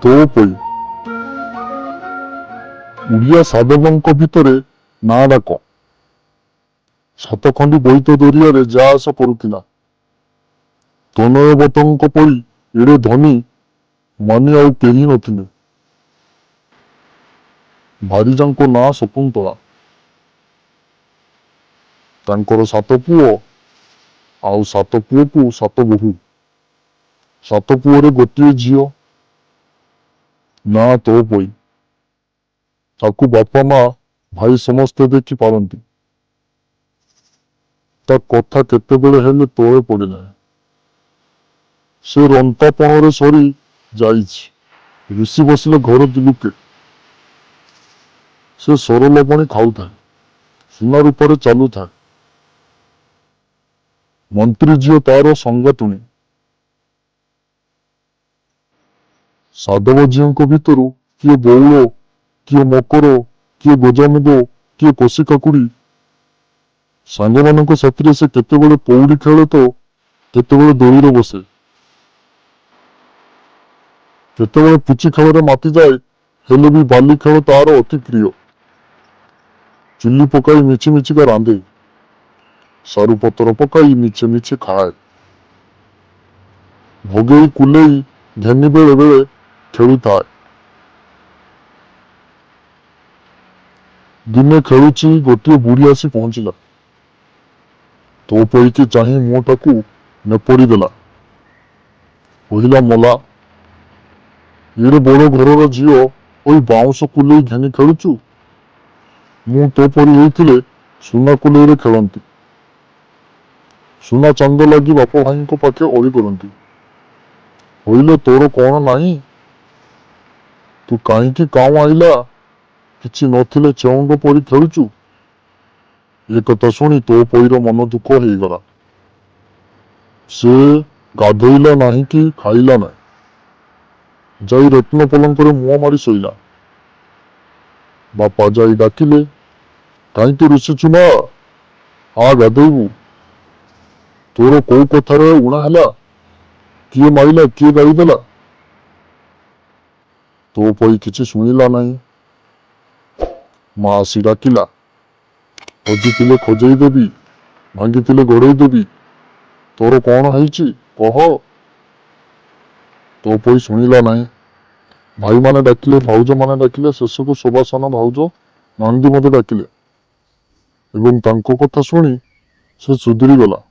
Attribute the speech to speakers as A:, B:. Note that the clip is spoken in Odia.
A: ତୋପୋଇ। ଓଡ଼ିଆ ସାଧବଙ୍କ ଭିତରେ ନାଁ ଡାକ। ସାତଖଣ୍ଡି ବୋଇତ ଦରିଆରେ ଯା ଆସ କରୁଥିଲା। ତନୟବତଙ୍କ ପରି ଏଡ଼େ ଧନୀ ମାନୀ ଆଉ କେହି ନଥିଲେ। ଭାରିଜାଙ୍କ ନାଁ ଶକୁନ୍ତଳା। ତାଙ୍କର ସାତ ପୁଅ, ଆଉ ସାତ ପୁଅକୁ ସାତ ବୋହୂ। ସାତ ପୁଅରେ ଗୋଟିଏ ଝିଅ, ନାଁ ତୋପୋଇ। ତାକୁ ବାପା ମା ଭାଇ ସମସ୍ତେ ଦେଖି ପାରନ୍ତି। ତା କଥା କେତେବେଳେ ହେଲେ ତଳେ ପଡ଼େ ନାହିଁ। ସେ ରନ୍ତାପଣରେ ସରି ଯାଇଛି। ରୁଷି ବସିଲେ ଘର ଦିଲୁକେ। ସେ ସର ଲବଣୀ ଖାଉଥାଏ, ସୁନା ରୂପାରେ ଚାଲୁଥାଏ। ମନ୍ତ୍ରୀ ଝିଅ ତାର ସଙ୍ଗାତୁଣୀ। ସାଧବ ଝିଅଙ୍କ ଭିତରୁ କିଏ ବଉଳ, କିଏ ମକର, କିଏ ଗଜାମୁଗ, କିଏ କଷି କାକୁଡ଼ି। ସାଙ୍ଗମାନଙ୍କ ସାଥିରେ ସେ କେତେବେଳେ ପଉଡ଼ି ଖେଳେ ତ କେତେବେଳେ ଦୋଳିରେ ବସେ। କେତେବେଳେ ପୁଚି ଖେଳରେ ମାତିଯାଏ, ହେଲେ ବି ବାଲି ଖେଳ ତାର ଅତି ପ୍ରିୟ। ଚୁଲି ପକାଇ ମିଛି ମିଛିକା ରାନ୍ଧେ। ସାରୁପତର ପକାଇ ମିଛି ମିଛି ଖାଏ। ଭଗେଇ କୁଲେଇ ଘେନି ବେଳେ ବେଳେ ଖେଳୁଥାଏ। ଦିନେ ଖେଳୁଛି, ଗୋଟିଏ ବୁଢ଼ୀ ଆସି ପହଞ୍ଚିଲା। ତୋପୋଇକି ଚାହିଁ ମୁହଁଟାକୁ ନେପଡ଼ି ଦେଲା। କହିଲା, ମଲା, ଏଡ଼େ ବଡ଼ ଘରର ଝିଅ ହୋଇ ବାଉଁଶ କୁଲେଇ ଘେନି ଖେଳୁଛୁ? ମୁଁ ତୋ ପରି ହେଇଥିଲେ ସୁନା କୁଲେଇରେ ଖେଳନ୍ତି। ସୁନା ଚାନ୍ଦ ଲାଗି ବାପ ଭାଇଙ୍କ ପାଖେ ଅଳି କରନ୍ତି। ହଇଲୋ, ତୋର କଣ ନାହିଁ? ତୁ କାହିଁକି କାଉଁ ଆଇଲା କିଛି ନଥିଲେ ଚେଉଣ୍ଡ ପରି ଖେଳୁଛୁ? ଏ କଥା ଶୁଣି ତୋପୋଇର ମନ ଦୁଃଖ ହେଇଗଲା। ସେ ଗାଧୋଇଲା ନାହିଁ କି ଖାଇଲା ନାହିଁ। ଯାଇ ରତ୍ନ ପଲଙ୍କରେ ମୁହଁ ମାରି ଶୋଇଲା। ବାପା ଯାଇ ଡାକିଲେ, କାହିଁକି ରୁଷିଛୁ ମା? ଆ ଗାଧୋଇବୁ। ତୋର କୋଉ କଥାରେ ଊଣା ହେଲା? କିଏ ମାଇଲା, କିଏ ଗାଳି ଦେଲା? ତୋପୋଇ କିଛି ଶୁଣିଲା ନାହିଁ। ମା ଆସି ଡାକିଲା, ହଜିଥିଲେ ଖୋଜେଇ ଦେବି, ଭାଙ୍ଗିଥିଲେ ଗଢ଼େଇ ଦେବି। ତୋର କଣ ହେଇଛି କହ। ତୋପୋଇ ଶୁଣିଲା ନାହିଁ। ଭାଇମାନେ ଡାକିଲେ, ଭାଉଜମାନେ ଡାକିଲେ, ଶେଷକୁ ସବାସାନ ଭାଉଜ ନଣନ୍ଦୀ ମଧ୍ୟ ଡାକିଲେ ଏବଂ ତାଙ୍କ କଥା ଶୁଣି ସେ ସୁଧୁରିଗଲା।